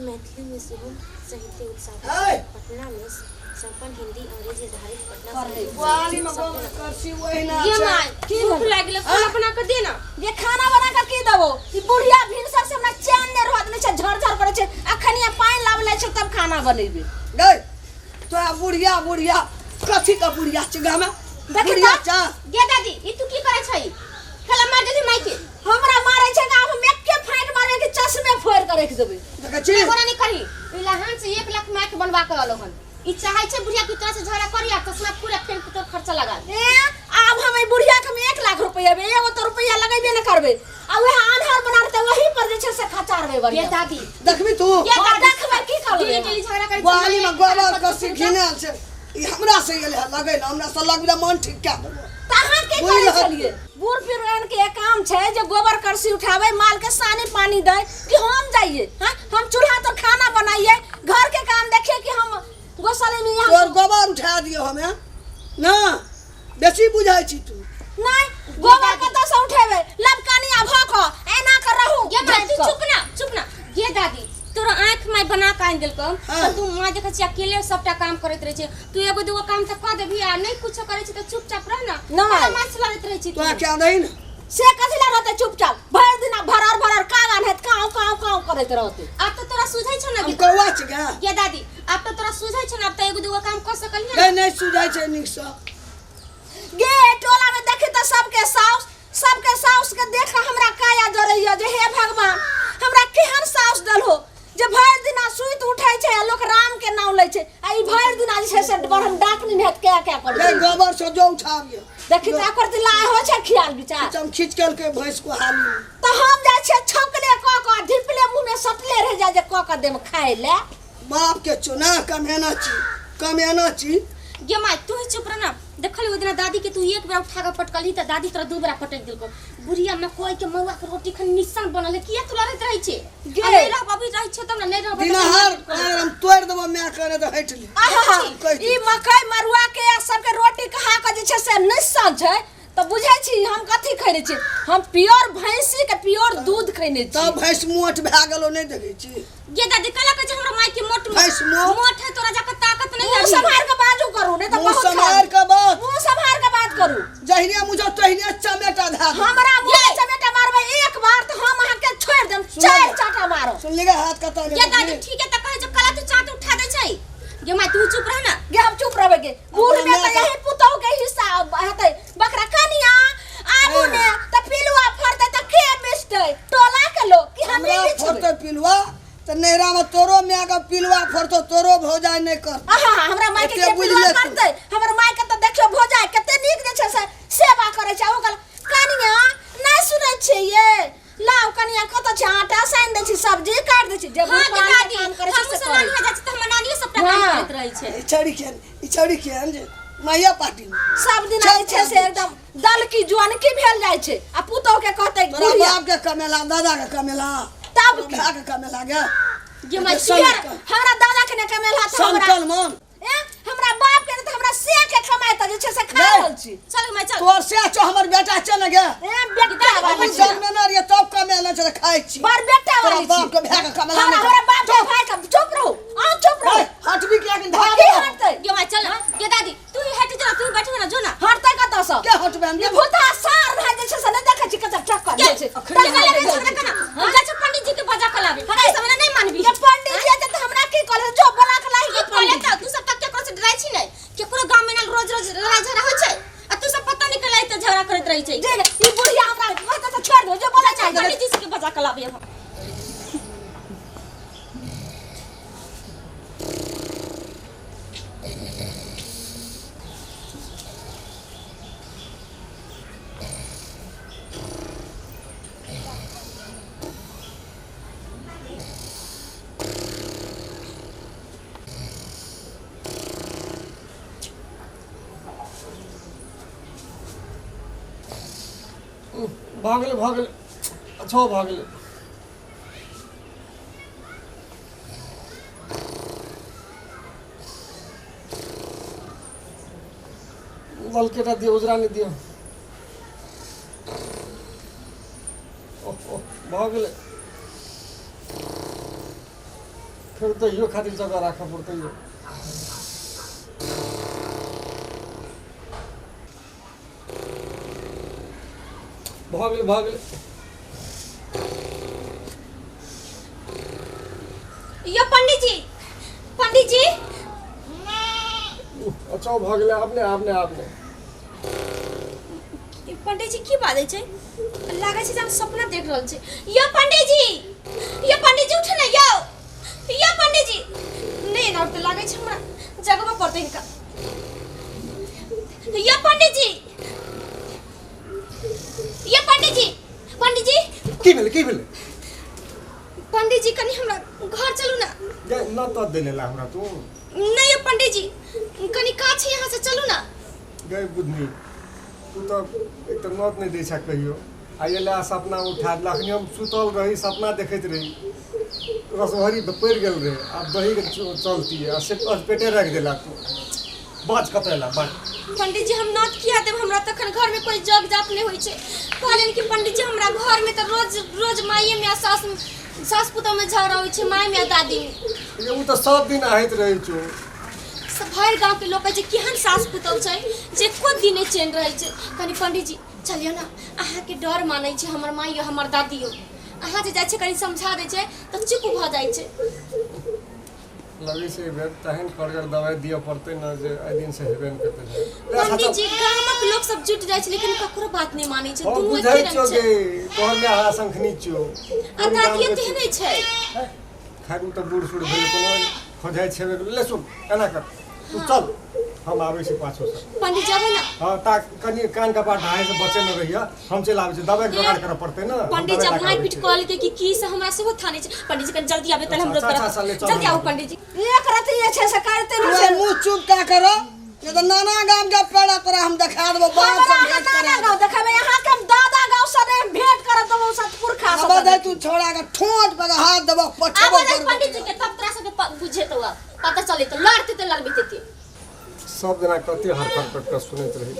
मैथिली में सेहो साहित्य उत्साह है। पटना में संपन्न हिंदी अंग्रेजी आधारित पटना पढ़ै। साहित्य बुआरी में उत्सव गोबर करसी ओहिना ये छै। माय की भूख भेल? लागि गेलै खाना बना के दे ना ये खाना बना कर की देबो ई बुढ़िया भिनसर से हमरा चैन नहि रहत नहि छै झर झर करै छै अखन ये पानि लाबले छै तब खाना बनेबै गै तोरा बुढ़िया बुढ़िया कथी के बुढ़िया छै गामे देखी बुढ़िया तऽ। छै गे दादी ई तू की करै छै खेला मार देली माय के हमरा मारै छै तऽ आब हम एके फाइट मारबै कि चश्मे फोड़ि कऽ राखि देबै देखै छी कोना नहीं करी ई लहान से 1 लाख माय के बनवा के अलो हन ई चाहै छै बुढ़िया की तोरा से झगड़ा करी आ चश्मा पूरा फेर तोर खर्चा लगा दे। ए आब हम एहि बुढ़िया के हम 1 लाख रुपया देबै, एगो तो रुपया लगेबे नहि करबै आ वएह आन्हर बना रहतै वही पर जे छै से खचारबै गे बढ़िया दादी देखबी तू गे हाँ, दादी देखबै की करबै डेली डेली झगड़ा करै छै, बुआरी में माय गोबर एक करसी घिनायल छै ई हमरा से एलै हँ लगै ने हमरा से लगबै मन ठीक कए देबो तऽ अहाँ की बुझि करै लहक। छलियै बूढ़ पिरान के एक काम छै जे गोबर करसी उठाबै माल के सानी पानी दै कि हम जाइए हाँ हम चूल्हा तर खाना बनाइए घर के काम देखिए कि हम गोसाले में यहाँ तोर गोबर उठा दियौ हमे ना बेसी बुझै छी तू नहीं गोबर कतऽ से उठेबै लबकनिया भऽ कऽ एना कर रहू गे माय झाँपि तू कऽ। चुप ना चुप ना गे दादी तोरा आँख माय बना के आनि देलकौ हाँ। तऽ तू माँ देखै छी अकेले सबटा काम करैत रहै छै तू एगो दूगो काम तऽ कऽ देबही आ नहि कुछो करै छै तऽ चुपचाप रह ना नहि। कोना माय से लड़ैत रहै छी तू तोरा क्या दही ने से कथी लए रहतै चुपचाप भरि दिना भरर भरर कागन हेत काँव काँव काँव करैत रहतै आब तऽ तोरा सुझै छौ ना हम कि कौआ छी गे गे दादी आब तऽ तोरा सुझै छौ ना आब तऽ एगो दूगो काम कऽ सकलियै नहि नहि सुझै छै नीकसँ गे टोला में देखी तऽ सबके साउस सबके साउस के देख के हमरा काया जरैया जे हे भगवान हमरा केहन साउस दलहो जे भरि दिना सुति उठै छै आ लोक राम के नाम लै छै आ ई भरि दिना जे छै से बड़ डाकनी हेत क्या क्या करै नहीं गोबर से जो उठाबियो देखी तऽ एकर दिला होइ छै खियाल विचार हम खींच के भैंस को हाली में। तऽ हम जाइ छियै छौकले कऽ कऽ धिपले मुँह में सटले रहि जाइ जे कऽ कऽ देम खाय लए बाप के चुना कमेना छी कमेना छी गे माय तू ही चुप रह ना देखल ओहि दिना दादी के तू एक बेरा उठा के पटकलही तऽ दादी तोरा दू बेरा पटक देलको बुढ़िया मकई के मरुआ के रोटी खन निसन बनल है किया तू लड़ैत रहै छै गे। आ नहि रहब अभी रहै छै तब ने नहि रहब दिनहर पैर हम तोड़ि देबो माय करे तऽ हटि ले आहा, कहि ई मकई मरुआ के आ सबके रोटी खा के जे छै से निस्सन छै तऽ बुझै छी हम कथी खैने छी हम प्योर भैंसी के प्योर दूध खैने छी तब भैंस मोट भए गेलो नहि देखै छी गे दादी कला कहै छै हमरा माय के मोट भैंस मोट। मोट है तोरा जाके ताकत नहीं मुँह है सम्हार के बाजू करू नहीं तऽ मुँह बहुत सम्हार खराब के बात मुँह सम्हार के बात करू जहिने मुझे तहिने चमेटा धए देब। हमरा मुँह में चमेटा मारबै एक बार तऽ हम अहाँ के छोड़ि देम सुन चारि ले। चाटा मारब सुनली गे हाथ कतऽ गे गेल दादी ठीक है तऽ कहै छै कला तू चाट उठा दै छै गे माय तू चुप रह ना गे हम चुप रहबै गे बूढ़ में अपना तऽ यही पुतहु के हिस्सा हेतै बकरा कनिया आबू ने तऽ पिलुआ फड़तै तऽ के बेचतै टोला के लोग कि हम हमरा बेचबै फड़तै पिलुआ तऽ नैहरा में तोरो माय के पिलुआ फड़तौ तोरो भौजाइ नहि कर आहा हमरा माय के एते के बुझि पिलुआ ले तू। करतै हमर माय के तऽ देखियौ भौजाइ कते नीक जे छै से सेवा करै छै ओ कहल कनिया नहि सुनै छियै ये लाउ कनिया कतऽ छै आटा सानि दै छी सब्जी काटि दै छी जे हाँ बूढ़ गे पुरान के दादी काम करै छै हमहूँ से सब करै नानी हो जाइ छै तऽ हमर नानियो सबटा काम हाँ। करैत रहै छै ई छौड़ी केहन ई छौड़ी केहन जे माइया पार्टी में सब दिन जे छै से एकदम दल की जुअनकी भेल जाइ छै आ पुतोह के कहतै तोरा बुढ़िया बाप के कमेला दादा के कमेला तब तोरा भाय के कमेला गे गे माय सन हमरा दादा के ने कमेला तऽ हमरा समकल मन ए हमरा बाप के ने तऽ हमरा से के कमाइ तऽ जे छै से खा नहीं। रहल छी चल माय चल तोर से छौ हमर बेटा छै ने गे ए बेटा वाली हम छी जन्मे न रहियै तब कमेला छै तऽ खाइ छी बड़ बेटा तोरा वाली छी बाप के भाय के कमेला हमरा नहि हमरा बाप के भाई के चुप रहू अहाँ चुप रहू ए, हटबी किया कि धार की हटतै गे माय चल ना गे दादी तू ही हट जा तू ही बैठ ना जो ना हटतै कतऽ सँ के हटबै हम ई भूता सार भए जाइ छै से नहि देखै छी कतऽ टक्कर गे जाइ छै के गले में झगड़ा करना हम जा छै पंडित जी के बजा के लाबे हमरा सब नहीं मानबी जे पंडित जी एतै तऽ हमरा की कहले जो बोला के लाही की कहले त तू सब तक केकरो से डराइ छी नै केकरो गांव में ना रोज रोज लड़ाई झगड़ा होइ छै आ तू सब पता नहीं कला एते झगड़ा करैत रहै छै जे ई बुढ़िया हमरा कहतै तऽ छोड़ि दो जो बोला चाही पंडित जी के बजा के लाबे हम भऽ गेलै भऽ गेलै अच्छो भऽ गेलै ललकेटा दियौ उजरा नहि दियौ ओह ओह भऽ गेलै फेर दहियो खातिर जगह राखऽ पड़तै यौ। भऽ गेलै भऽ गेलै। यो पंडित जी, पंडित जी। अच्छा भऽ गेलै, आब नहि आब नहि आब नहि। पंडित जी की बाजै छै? लागै छै जे हम सपना देख रहल छी। यो पंडित जी, यो पंडित जी, उठ ने यौ। यो पंडित जी नहि एना उठते, लागै छै हमरा जगबऽ पड़तै हिनका। यो पंडित जी, यो पंडित जी, पंडित जी। की भेलै की भेलै? पंडित जी कनि हमरा घर चलू ना। गे न तऽ दै लेला हमरा तू। नहीं यो पंडित जी, कनि काज छै, यहाँ से चलू ना। गै बुधनी, तू तऽ एक तऽ नौत नहि दै छह कहियो, आ एला सपना उठा देला। अखनी हम सुतल रही, सपना देखैत रही, रसभरी पड़ि गेल रहै, आब दहीके चलती आ से पेटे राखि देला तू। बाज कतऽ एला बाज। पंडित जी हम नौत किया देब? हमरा तखन घर में कोई जग जाप नहीं होइ छै। कहलियनि कि पंडित जी हमरा घर में तऽ रोज रोज माइए में आ सास सास पुतोह में झगड़ा होइ छै, माय में आ दादी में। ये ओ तऽ सब दिन आहैत रहै छौ। सब भरि गाँव के लोक कहै छै केहन सास पुतोह छै जे एको दिन नहि चैन रहै छै। कनि पंडित जी चलियौ ने, अहाँके डर मानै छै हमर माइयो हमर दादियो। अहाँ जे जाइ छै कनि समझा दै छै तऽ चुप भऽ जाइ छै। लगै छै एहि बेर तेहन कड़गर दवाइ दिअ पड़तै ने जे एहि दिनसँ हेबे नहि करतै। ले अच्छा पंडित चल। जी गामक लोक सब जुटि जाइ छै लेकिन ककरो बात नहि मानै छै। हम दुनू बुझै एके रंग छियौ छै। गे, तोहर माय हमरा शंखनी छियौ। आ दादियो तेहने छै। खैर ओ तऽ बूढ़ सूढ़ भेलै, कोनो खोझाइ छेबे ले। सुन, एना कर, तू चल, हम आबै छी पाछूसँ। पंडित जी अबै ने। हँ, ता कनि कान कपार ढाहे से बचे में रहिए, हम चलि आबै छी। दवाइके जोगाड़ करऽ पड़तै ने, हम पंडित जी दवाइ लऽ कऽ मारि आबै पीट छी। कऽ लेलकै कि की से हमरा सेहो थाने छै। पंडित जी कनि जल्दी आबै तहन हम अच्छा, रोक अच्छा, अच्छा, ले चल। जल्दी आउ पंडित जी। एक रति जे छै से करिते तू नहि छै। मुँह चुप कए के रह, नहीं तऽ नाना गाम के पेड़ा तोरा हम देखा देबो, बाप हमरा से अहाँ भेंट नाना करा गाँव देखेबै? अहाँके हम दादा गाँव से नहि भेंट करब देबौ सतपुरखा देबो। से। दे तू छोड़ा के ठोंठ पर हाथ देबो पठेबो आबऽ दे करबो। पंडित जी के, तब तोरा सबके बुझेतौ, आब पता चलेतौ लड़ते तऽ लड़बिते ते। सब दिना कते हरफर कट कऽ सुनैत रही।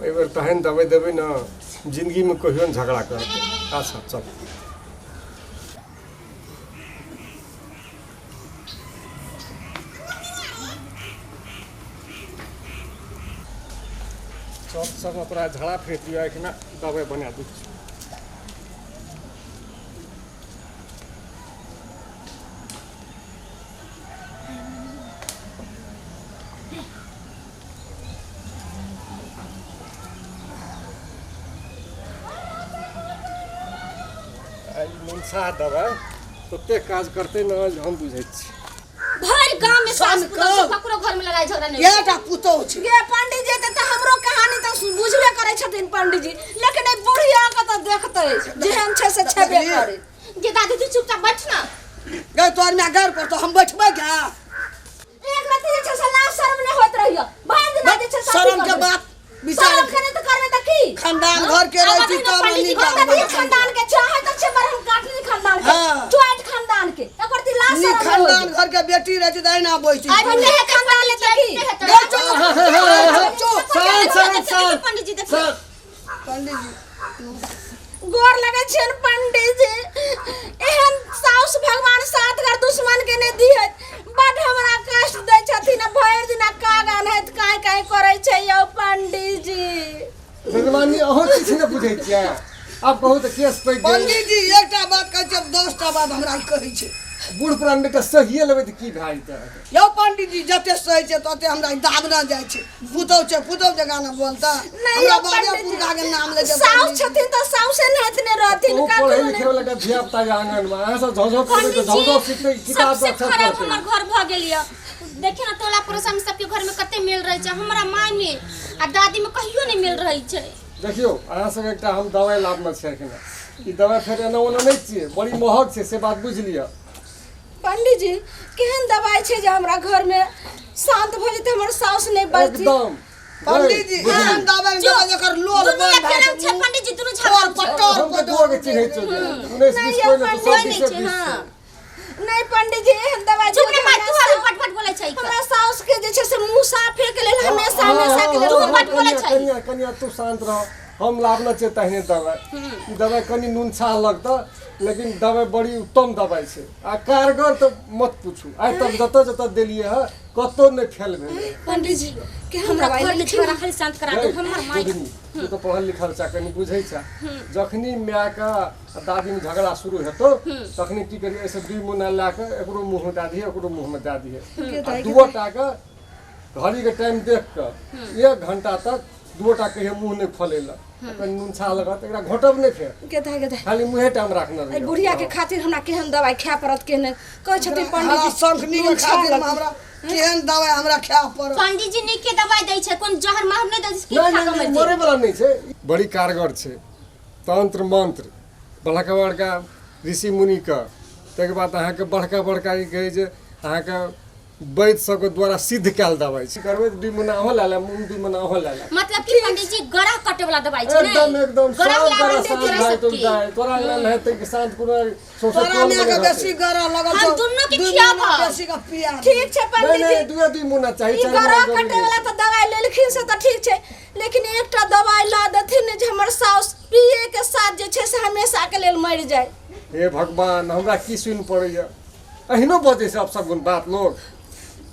एहि बेर तहन दवाइ देबै ने, जिन्दगीमे कहियो ने झगड़ा करतै। अच्छा चल। सब सब तोरा झगड़ा फेंक दियौ, एखना दवाइ बना दै छी। आइ मनसा दवाइ तते काज करतै ने जे हम बुझै छी। भरि गाँव में सास सन पुतोह छै, कब? ककरो घर में लड़ाई झगड़ा नहीं होइ छै। एटा पुतोह छै। गे पंडित जी तऽ हमरो कहानी तऽ बुझबे करै छथिन पंडित जी, लेकिन एहि बुढ़िया के तऽ देखतै जेहन छै से छेबे करै। गे दादी तू चुपचाप बैठ ना। गै तोहर माय घर पर तो हम बैठबै गे। एक रति जे छै से लाज शर्म नहि होइत रहैया भरि दिना जे छै से शर्म के बात विचार शर्म के नहि तऽ करबै तऽ की? खानदान घर के रहै छी आब तब पंडित जी नीक हम तऽ आदमी। नीक खानदान के चाहे तऽ छै पर हम काटनी खानदान के हाँ। चोट खानदान के एकर ती लाज नीक शर्म नहि खानदान होइए। घर के बेटी रहै छै तऽ एना बैसै आइ छै। भी नहि खानदान ले तऽ की? गै चुप, चुप। शांत शांत शांत पंडित जी देखियौ। शांत। पंडित जी गोर लगै छियनि पंडित जी, एहन साउस भगवान सात घर दुश्मन के नहि दिहैत। बड हमरा कष्ट दै छथिन आ भरि दिना काग अनहैत काँय काँय करै छै यौ पंडित जी। भगवानी अहूँ किछु नहि बुझै छियै। आब कहू तऽ केस पैघ गेल। पंडित जी एकटा बात कहै छै, 10टा बात हमरा कहै छै। बूढ़ पुरान बेटा सहिए लेबै तऽ की भए जेतै अहाँके? यौ पंडित जी जते सही छै तते हमरा दाबना जाइ छै। पुतहु छै, पुतहु जकाँ ने बोलता। नहि हमरा यौ बाबे पंडित जी, पुरखा के नाम लै छै। साउस पंडित जी। छथिन तऽ साउसे नहैत नहि रहथिन ओ ककरो पढ़ै नहि। लिखै वाला के धिया पुता के आंगन मे अहाँ सब झौझौ करबै तऽ पंडित झौझौ जी सिखतै, किताब सबसे अक्षर खराब पढ़तै। हमर घर भऽ गेल यऽ। देखियौ ने टोला पड़ोसा में सबके घर में कते मेल रहै छै, हमरा माय में आ दादी में कहियो नहि मेल रहै छै। देखियौ अहाँ सबके एकटा हम दवाइ लाबने छै एखने। ई दवाइ फेर एना ओना नहि छियै, बड़ी महग छै, से बात बुझि लिअ। पंडित जी केहन दवाइ छै जे हमरा घर में शांत भऽ जेतै, हमर साउस नहि बाजती? एकदम पंडित जी बुझली। एहन दवाइ देबै जकर लोल दुनू बंद एके भए रंग छै जेतै। पंडित जी, दुनू झगड़ा छै। पटर हम तऽ पटर दुआके चिन्है छियौ, 19 नहि 20 यौ कोइ नहि पंडित तऽ सब नहि बीसे छै, बीस हाँ। छै। नहि पंडित जी एहन दवाइ चुप रे दियौ माय, जे तू हमरा आर पट पट बोलै छै। हमरा साउस के जे छै से मुँह साफे के लेल हमेशा हमेशा के लेल तू बड बोलै कनिया छै। कनिया कनिया तू शांत रह, हम लाबने छियै तहने दवाइ। ई दवाइ कनि नून छाह लगतऽ लेकिन दवाइ बड़ी उत्तम दवाइ छै आ कारगर तऽ मत पूछू। आइ तक जतऽ जतऽ देलियै हँ कतौ नहि फेल भेलै। पंडीजी केहन हमरा दवाइ घर के लेलखिन? झगड़ा खाली शांत करा दू हमर माय। गोदनी, तू तऽ पढ़ल लिखल छा, कनि बुझै छा। जखनी मायके आ दादीमे झगड़ा शुरू हेतौ तखनी की करियै, एहिसँ 2 मुन्ना लए कऽ एकरो मुँहमे दए दिहे, ओकरो मुँहमे दए दिहे। आ दुओ टाके घड़ीके टाइम देख कऽ 1 घंटा तक दुओ टा कहियो मुँह नहि खोलै लए, कनि नून छा लगत, एकरा घोटब नहि फेर, के दाइ के दाइ। खाली मुँहे टाइम रखने एहि रहियौ। बुढ़िया के खातिर हमरा केहन दवाइ खाय पड़त केहन कहै छथिन पंडीजी। शंखनी के नून छा खातिर लगत। हमरा केहन दवाइ हमरा खाय पड़त? पंडीजी नीके दवाइ दै छै, कोन जहर माहौर नहि दै छै की नहि खा कऽ नहि मरि मरे वाला नहि छै, बड़ी कारगर छै। तंत्र मंत्र बड़का बड़का ऋषि मुनिके, ताहिके बाद अहाँके बड़का बड़का ई कहै छै अहाँके वैद्य सबके द्वारा सिद्ध कयल दवाइ छै। करबै तऽ 2 महीना अहाँ लए लेब, 2 महीना अहाँ लए लेब। मतलब कि पंडीजी गरह कटे वाला दवाइ छै ने? एकदम एकदम गरह सब लागल गरह छै शांत तोरा भए जेतौ सबके। दाइ, तोरा अंगना मे हेतै कि शांत कोनो सौंसे तोरा टोल मे मायके नहि बेसी रहतै। गरह लगल हम छौ, दुनू के 2 खियाबऽ। महीना बेसी के पिया। ठीक छै नहि पंडीजी, नहि 2 मुन्ना चाही, ई 4 मुन्ना गरह जरूरी कटे वाला तऽ दवाइ लेलखिन से तऽ ठीक छै, लेकिन एकटा दवाइ ला देथिन ने जे हमर साउस पिए के साथ जे छै से हमेशा के लेल मरि जाय। हे भगवान, हमरा की सुनि पड़ैया, एहनो बजै छै अपशगुन बात लोग।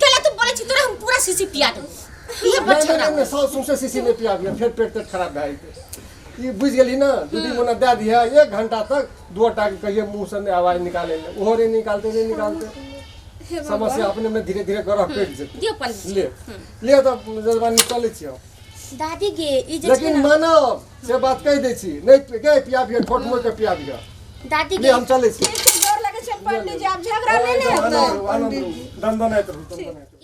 केला तू बोलै छी, तोरा हम पूरा शीशी पिया देबौ। इहे नहि बड़ नहि झगड़ा। नहि साउस सौंसे शीशी नहि पियाबिहे, फेर पेट तेट खराब भए जेतै। ई बुझि गेलही ने, 2 मुन्ना दए दिहे, 1 घंटा तक 2 टा के कहिए मुँह से नहि आवाज निकालै लए, ओहो नहि निकालतै नहि निकालतै, समस्या अपने में धीरे धीरे गरह कटि जेतै। दियौ पंडीजी। ले ले तऽ जजबानी चलै छियै। दादी गे ई जे छै लेकिन ने मानब से बात कहि दै छी, नहि गे पियाबिहे, ठोठ मोड़ि कऽ पियाबिहे। दादी ले गे हम चलै छी। ठीक छै, गोर लगै छै पंडीजी, आब झगड़ा नहि ने हेतै। आनंद रहू, दनदनाइत रहू, दनदनाइत रहू।